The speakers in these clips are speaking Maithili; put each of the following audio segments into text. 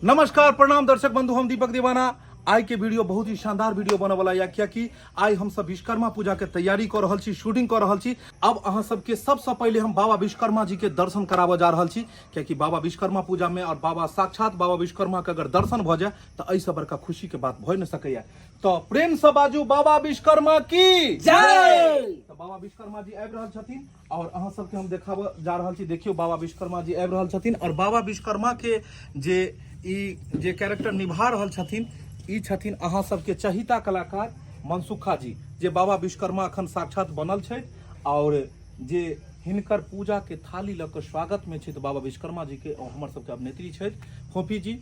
नमस्कार, प्रणाम दर्शक बंधु, हम दीपक दीवाना। आइ के वीडियो बहुत ही शानदार वीडियो बनऽ वाला या, कियाकि आइ हम सब विश्वकर्मा पूजा के तैयारी कऽ रहल छी, शूटिंग कऽ रहल छी। अब अहाँ सबके सबसँ पहिले हम बाबा विश्वकर्मा जी के दर्शन कराबऽ जा रहल छी, कियाकि बाबा विश्वकर्मा पूजा में और बाबा साक्षात बाबा विश्वकर्मा के अगर दर्शन भऽ जाय तऽ एहिसँ बड़का खुशी के बात भऽ नहि सकैया। तऽ प्रेम से बाजू बाबा विश्वकर्मा की जय। तऽ बाबा विश्वकर्मा जी आबि रहल छथिन और अहाँ सबके हम देखाबऽ जा रहल छी। देखियौ, बाबा विश्वकर्मा जी आबि रहल छथिन और बाबा विश्वकर्मा के जे ई जे कैरेक्टर निभा रहल छथिन, ई छथिन अहाँ सबके चहिता कलाकार मनसुखा जी, जे बाबा विश्वकर्मा अखन साक्षात बनल छथि और जे हिनकर पूजा के थाली लऽ कऽ स्वागत में छथि बाबा विश्वकर्मा जी के। और हमर सबके अभिनेत्री छथि फोफी जी,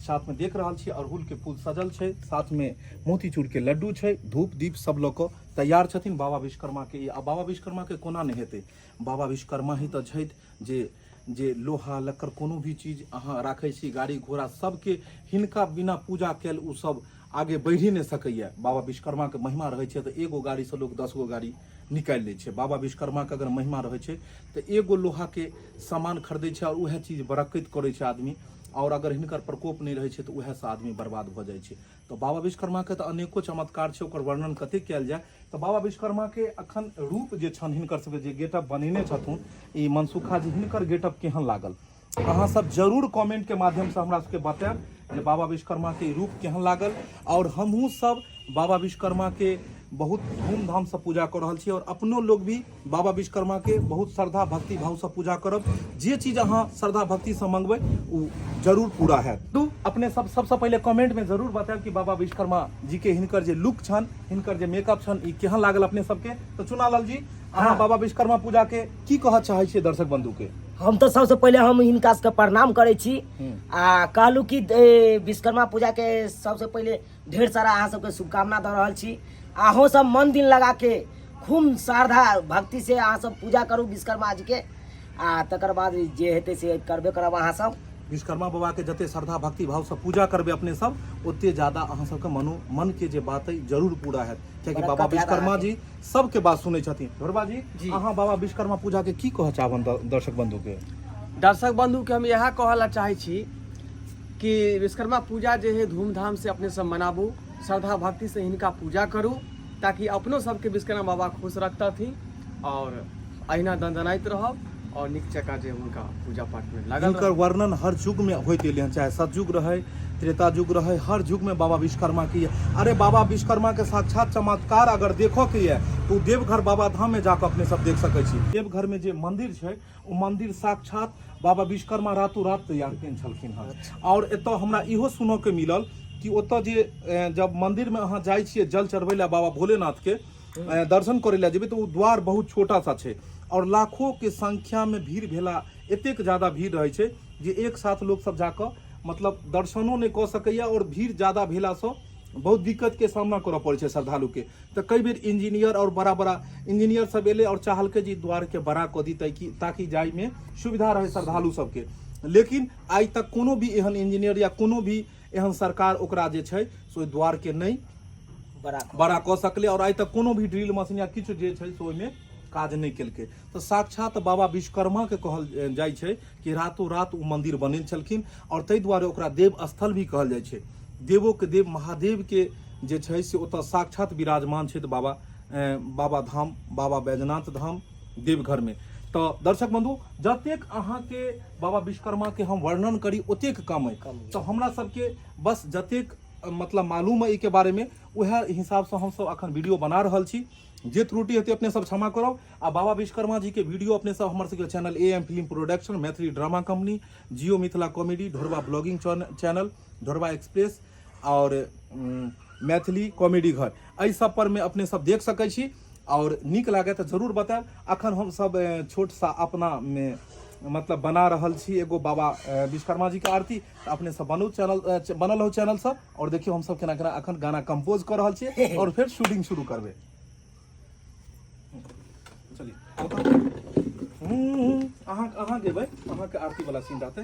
साथ में देख रहल छी अड़हुल के फूल सजल छै, साथ में मोतीचूर के लड्डू छै, धूप दीप सब लऽ कऽ तैयार छथिन बाबा विश्वकर्मा के। आ बाबा विश्वकर्मा के कोना नहि हेतै, बाबा विश्वकर्मा ही तऽ छथि जे जे लोहा लक्कड़ कोनो भी चीज अहाँ राखै छी, गाड़ी घोड़ा सबके हिनका बिना पूजा कयल ओ सब आगे बढ़ि नहि सकैए। बाबा विश्वकर्माके महिमा रहै छै तऽ एगो गाड़ीसँ लोक 10 गो गाड़ी निकालि लै छै। बाबा विश्वकर्माके अगर महिमा रहै छै तऽ एगो लोहाके सामान खरीदै छै आओर उएह चीज बरक्कैत करै छै आदमी, आओर अगर हिनकर प्रकोप नहि रहै छै तऽ उएहसँ आदमी बर्बाद भऽ जाइ छै। तऽ बाबा विश्वकर्माके तऽ अनेको चमत्कार छै, ओकर वर्णन कतेक कयल जाय। तऽ बाबा विश्वकर्माके अखन रूप जे छनि, हिनकर सबके जे गेटअप बनेने छथुन ई मनसुखा जी, हिनकर गेटअप केहन लागल अहाँ सब जरूर कमेंटके माध्यमसँ हमरा सबके बतायब जे बाबा विश्वकर्माके ई रूप केहन लागल। आओर हमहूँ सब बाबा विश्वकर्माके बहुत धूमधामसँ पूजा कऽ रहल छी और अपनो लोग भी बाबा विश्वकर्माके बहुत श्रद्धा भक्ति भावसँ पूजा करब। जे चीज अहाँ श्रद्धा भक्तिसँ मंगबै ओ जरूर पूरा हैत। तो अपने सब सबसँ पहिले कमेंटमे जरूर बतायब कि बाबा विश्वकर्मा जी के हिनकर जे लुक छनि, हिनकर जे मेकअप छनि, ई केहन लागल अपने सबके। तऽ चुनालाल जी, अहाँ बाबा विश्वकर्मा पूजा के की कहऽ चाहै छियै दर्शक बंधु के? हम तऽ सबसँ पहिले हम हिनका सबके प्रणाम करै छी आ कहलहुँ कि विश्वकर्मा पूजा के सबसँ पहिले ढेर सारा अहाँ सबके शुभकामना दऽ रहल छी। अहूँ सब मन दिन लगा के खूब श्रद्धा भक्ति से अहाँ सब पूजा करू विश्वकर्मा जी के, आ तकर बाद जे हेतै से करबे करब अहाँ सब। विश्वकर्मा बाबा के जते श्रद्धा भक्ति भाव से पूजा करबे अपने सब, ओते ज्यादा अहाँ सबके मनो मन के जे बात है जरूर पूरा हैत, कियाकि बरकत बाबा हैत विश्वकर्मा अहाँके। जी सबके बात सुनै छथिन। ढोरबा जी, जी। अहाँ बाबा विश्वकर्मा पूजा के की कहऽ चाहबन दर्शक बंधु के? दर्शक बंधु के हम इएह कहऽ ला चाहै छी कि विश्वकर्मा पूजा जे है धूमधाम से अपने सब मनाबू, श्रद्धा भक्ति से हिनका पूजा करू, ताकि अपनो सबके विश्वकर्मा बाबा खुश रखतथिन और अहिना दनदनाइत रहब और नीक जकाँ जे हुनका पूजा पाठ में लागल हिनकर रहब। वर्णन हर युग में होइत एलै हन, चाहे सतयुग रहै, त्रेता युग रहै, हर युग में बाबा विश्वकर्मा के। अरे बाबा विश्वकर्मा के साक्षात चमत्कार अगर देखऽ के यऽ तऽ ओ देवघर बाबा धाम में जाकऽ अपने सब देख सकै छी। देवघर में जे मंदिर छै ओ मंदिर साक्षात बाबा विश्वकर्मा रातों रात तैयार केने छलखिन हन। और एतऽ हमरा इहो सुनऽ के मिलल कि ओतऽ जे जब मंदिर में अहाँ जाइ छियै जल चढ़बै लए, बाबा भोलेनाथ के दर्शन करै लए जेबै, तऽ ओ द्वार बहुत छोटा सा छै और लाखों के संख्या में भीड़ भेला, एतेक ज्यादा भीड़ रहै छै जे एक साथ लोक सब जाकऽ मतलब दर्शनो नहि कऽ सकैया और भीड़ ज्यादा भेलासँ बहुत दिक्कत के सामना करऽ पड़ै छै श्रद्धालु के। तऽ कई बेर इंजीनियर और बड़ा बड़ा इंजीनियर सब एलै और चाहलकै जे द्वार के बड़ा कऽ दी ताकि जाइमे सुविधा रहै श्रद्धालु सबके, लेकिन आइ तक कोनो भी एहन इंजीनियर या कोनो भी एहन सरकार ओकरा जे छै से ओहि द्वार के नहि बड़ा कऽ सकलै और आइ तक कोनो भी ड्रिल मशीन या किछु जे छै से ओहिमे काज नहि केलकै। तऽ साक्षात बाबा विश्वकर्माके कहल जाइ छै कि रातों रात ओ मंदिर बनेने छलखिन और ताहि दुआरे ओकरा देव स्थल भी कहल जाइ छै। देवो के देव महादेव के जे छै से ओतऽ साक्षात विराजमान छथि बाबा धाम, बाबा बैजनाथ धाम देवघर में। तऽ दर्शक बंधु, जतेक अहाँके बाबा विश्वकर्मा के हम वर्णन करी ओतेक कम अइ। कम। तऽ हमरा सबके बस जतेक मतलब मालूम अइ एहिके बारेमे उएह हिसाबसँ हमसब अखन वीडियो बना रहल छी। जे त्रुटि हेतै अपने सब क्षमा करब। आ बाबा विश्वकर्मा जी के वीडियो अपने सब हमर सबके channel A M film production, Maithili drama company, Jio Mithila comedy, Dhorba blogging channel, Dhorba express और मैथिली कॉमेडी घर, एहि सब पर में अपने सब देख सकै छी। और नीक लागे तऽ जरूर बतायब। अखन हम सब छोट सा अपना में मतलब बना रहल छी एगो बाबा विश्वकर्मा जी के आरती। तऽ अपने सब बनू चैनल, बनल हो चैनल सब और देखियौ हम सब केना केना अखन गाना कंपोज कऽ रहल छियै और फेर शूटिंग शुरू करबै। चलिए अहाँ गेबै, अहाँके आरती वाला सीन रहतै।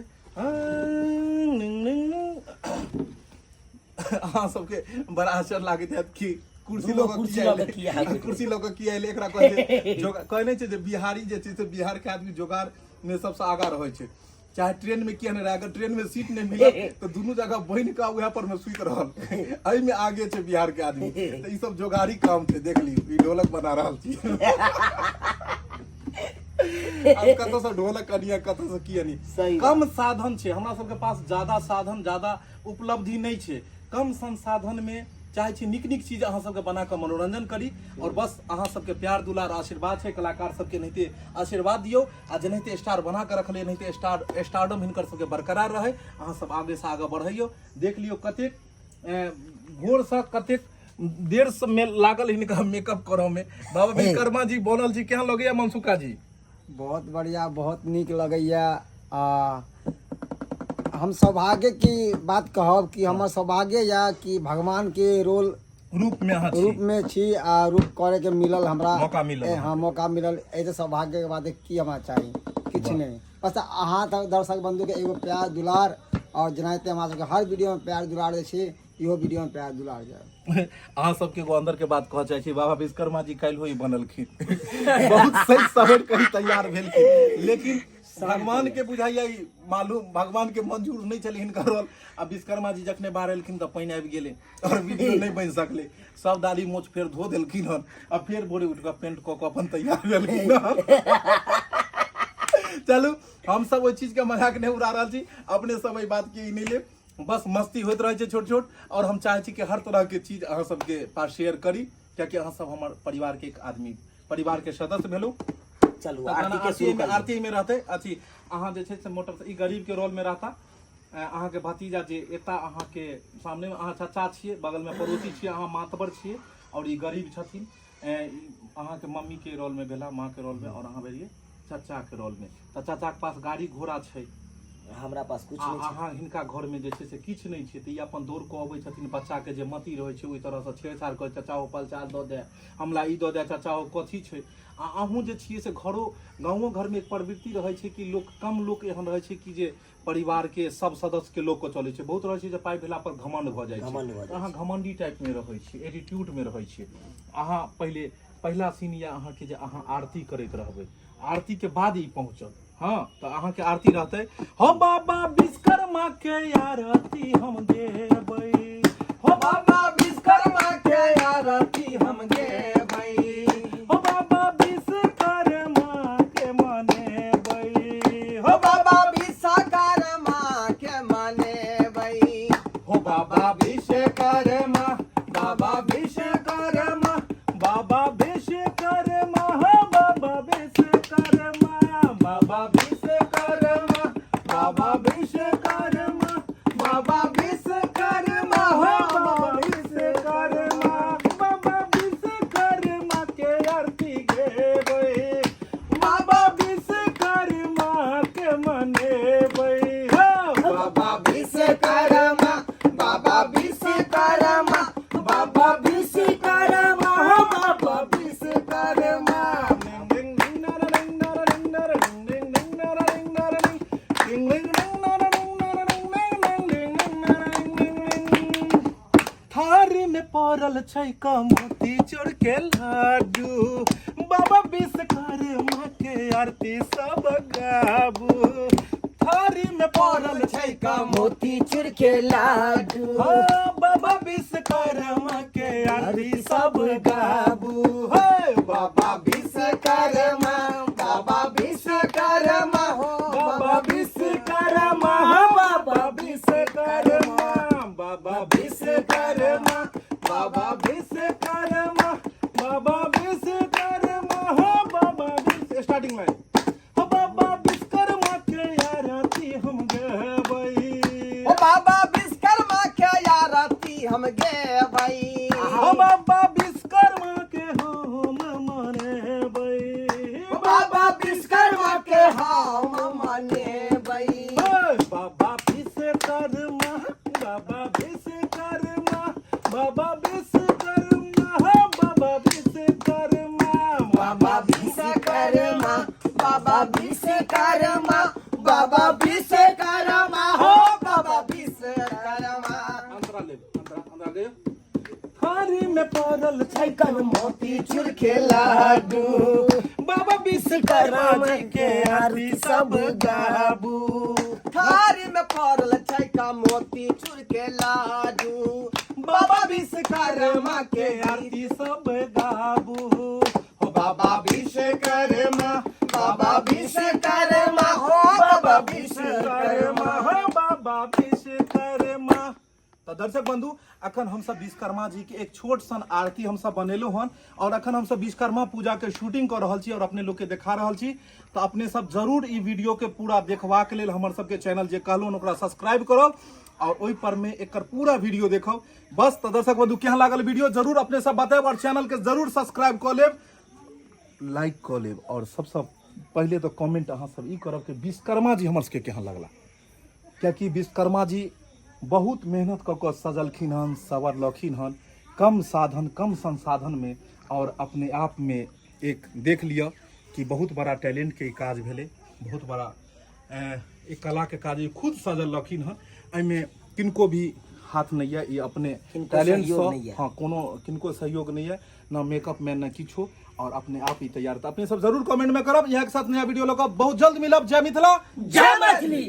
अहाँ सबके बड़ा आश्चर्य लागैत हैत कि कुर्सी लऽ कऽ कुर्सी किया लऽ कऽ एलै? किया एलै? कुर्सी लऽ कऽ किया एलै? एकरा कहै छै कहै नहि छै जे बिहारी जे छै से बिहार के आदमी जोगार मे सबसँ आगाँ रहै छै। चाहे ट्रेन में किया नहि रहै, अगर ट्रेन में सीट नहि मिलल तऽ दुनू जगह बनि कऽ उएह पर मे सुति रहल। एहिमे आगे छै बिहार के आदमी। तऽ ई सब जोगारी काम छै। देख लियौ, ई ढोलक बना रहल छी। आब कतऽ से ढोलक अनिया, कतऽ से की अनी? सही। कम साधन छै हमरा सबके पास, ज्यादा साधन, ज्यादा उपलब्धि नहि छै। कम संसाधन में चाहै छी नीक नीक चीज अहाँ सबके बना कऽ मनोरंजन करी। और बस अहाँ सबके प्यार दुलार आशीर्वाद छै। कलाकार सबके एनाहिते आशीर्वाद दियौ आ जेनाहिते स्टार बना कऽ रखलियै, एनाहिते स्टारडम हिनकर सबके बरकरार रहै। अहाँ सब आगे से आगे बढ़ैयौ। देख लियौ, कतेक भोरसँ कतेक देर से में लागल हिनका मेकअप करऽ में। बाबा विश्वकर्मा जी बनल छी, केहन लगैया मनसुखा जी? बहुत बढ़िया, बहुत नीक लगैया। आ हम सौभाग्य की बात कहब कि हमर सौभाग्य या कि भगवान के रोल रूप में अहाँ छी। रूप में छी आ रूप करे के मिलल हमरा। मौका मिलल। हाँ, मौका मिलल। एहि सौभाग्य के बाद की हमरा चाही? किछु नहि। बस अहाँ तऽ दर्शक बंधु के एगो प्यार दुलार, और जेनाहिते हमरा सबके हर वीडियो में प्यार दुलार दै छी, इहो वीडियो में प्यार दुलार जाय। अहाँ सबके एगो अंदर के बात कहऽ चाहै छी। बाबा विश्वकर्मा जी काल्हि ही बनलखिन, बहुत सही सवेर कही तैयार भेलखिन, लेकिन भगवान के बुझाइया ई मालूम, भगवान के मंजूर नहीं छलै हिनकर रोल। आ विश्वकर्मा जी जखने बाहर एलखिन तऽ पानि आबि गेलै और वीडियो नहीं बनि सकलै। सब दाढ़ी मोछ फेर धो देलखिन हन आ फेर भोरे उठि कऽ पेंट कऽ कऽ अपन तैयार भेलखिन हन। चलू, हम सब ओहि चीज के मजाक नहीं उड़ा रहल छी। अपने सब एहि बात के ई नहीं लेब, बस मस्ती होइत रहै छै छोट छोट। और हम चाहै छी कि हर तरह के चीज अहाँ सबके पास शेयर करी, कियाकि अहाँ सब हमर परिवार के एक आदमी, परिवार के सदस्य भेलहुँ। चलू, तखन आरती के आरती शुरू में करू। आरती में रहते अथी अहाँ जे छै से मोटर ई गरीब के रोल में रहता। अहाँके भतीजा जे एता अहाँके सामने में, अहाँ चाचा छियै, बगल में पड़ोसी छियै, अहाँ मातबर छियै और ई गरीब छथिन। ई अहाँके मम्मी के रोल में भेला, माँ के रोल में, और अहाँ भेलियै चाचा के रोल में। तऽ चाचा के पास गाड़ी घोड़ा छै, हमरा पास कुछ आ नहि छै। अहाँ हिनका घर में जे छै से किछु नहि छै। तऽ ई अपन दौड़ कऽ अबै छथिन, बच्चा के जे मति रहै छै ओहि तरहसँ छेड़छाड़ करै, चाचा हो पलचार दऽ दे हमरा, ई दऽ दे चाचा हो, कथी छै? आ अहूँ जे छियै से घरो गाँवो घरमे एक प्रवृत्ति रहै छै कि लोक कम लोक एहन रहै छै कि जे परिवार के सब सदस्य के लोक के चलै छै। बहुत रहै छै जे पाइ भेला पर घमंड भऽ जाइ छै। घमंड भऽ जाइ। अहाँ घमंडी टाइप मे रहै छी, एटीट्यूड मे रहै छी। अहाँ पहिले पहिला सीन या अहाँके जे अहाँ आरती करैत रहबै, आरती के बाद ई पहुँचत। हाँ, तऽ अहाँके आरती रहतै, हो बाबा विश्वकर्मा के आरती हम देबै, हो बाबा विश्वकर्मा के आरती हम गेबै, हो बाबा विश्वकर्मा के मनेबै, हो बाबा विश्वकर्मा के मनेबै, हो बाबा विश्वकर्मा, बाबा विश्वकर्मा, बाबा विश्वकर्मा, हो बाबा विश्वकर्मा, बाबा विश्वकर्मा, बाबा विश्वकर्मा, बाबा विश्वकर्मा, हो बाबा विश्वकर्मा, बाबा विश्वकर्मा के आरती गेबै, बाबा विश्वकर्मा के मनेबै, हो बाबा विश्वकर्मा, बाबा विश्वकर्मा, बाबा विश्वकर्मा, हो बाबा विश्वकर्मा। थारी में पड़ल छै मोती चोर के लड्डू, बाबा विश्वकर्मा के आरती सब गाबू। थारी में पड़ल छै मोती चूर के लाडू, हो बाबा विश्वकर्मा के आरती सब गाबू, हे बाबा विश्वकर्मा, बाबा विश्वकर्मा, हो बाबा विश्वकर्मा, बाबा विश्वकर्मा, बाबा विश्वकर्मा, बाबा विश्वकर्मा, बाबा विश्वकर्मा, हो बाबा विश्व स्टार्टिंग लाइन, हो बाबा विश्वकर्मा के आरती हम गेबै, हो बाबा विश्वकर्मा के आरती हम गेबै, हो बाबा विश्वकर्मा के हम मनेबै, हो बाबा विश्वकर्मा के हम मनेबै, हे बाबा विश्वकर्मा, बाबा विश्वकर्मा, बाबा विश्वकर्मा, हो बाबा विश्वकर्मा, बाबा विश्वकर्मा, बाबा विश्वकर्मा, बाबा विश्वकर्मा, हो बाबा विश्वकर्मा। अंतरा ले, अंतरा अंतरा गयो। थारी में पड़ल छै कन मोती चूर के लाडू, बाबा विश्वकर्मा जी के आरती सब गाबू। थारी में पड़ल छै का मोती चूर के लाडू। बाबा विश्वकर्मा के आरती सब गाबू हो। बाबा विश्वकर्मा, बाबा विश्वकर्मा हो, बाबा विश्वकर्मा विश्वकर्मा हो, बाबा विश्वकर्मा। तऽ दर्शक बंधु, अखन हमसब विश्वकर्मा जी के एक छोट सन आरती हमसब बनेलहुँ हन और अखन हमसब विश्वकर्मा पूजा के शूटिंग कऽ रहल छी और अपने लोग के देखा रहल छी। तऽ अपने सब जरूर ई वीडियो के पूरा देखबाक लेल हमर सबके चैनल जे कहलहुँ ओकरा सब्सक्राइब करब और ओहि पर में एकर पूरा वीडियो देखब। बस, तऽ दर्शक बंधु, केहन लागल वीडियो जरूर अपने सब बतायब और चैनल के जरूर सब्सक्राइब कऽ लेब, लाइक कऽ लेब और सबसँ पहिले तऽ कमेंट अहाँ सब ई करब कि विश्वकर्मा जी हमर सबके केहन लगला, कियाकि विश्वकर्मा जी बहुत मेहनत कऽ कऽ सजलखिन हन, संवरलखिन हन, कम साधन कम संसाधनमे, और अपने आपमे एक देख लिअ कि बहुत बड़ा टैलेंटके ई काज भेलै, बहुत बड़ा एक कलाके काज। ई खुद सजलखिन हन, एहिमे किनको भी हाथ नहि यऽ, ई अपने किनको टैलेंट सहयोग सँ नहि यऽ। हँ, कोनो किनको सहयोग नहि यऽ, न मेकअप मैन न किछो, और अपने आप ही तैयार। तऽ अपने सब जरूर कमेंट में करब। इएह के साथ नया वीडियो लऽ कऽ बहुत जल्द मिलब। जय मिथिला, जय मैथिली।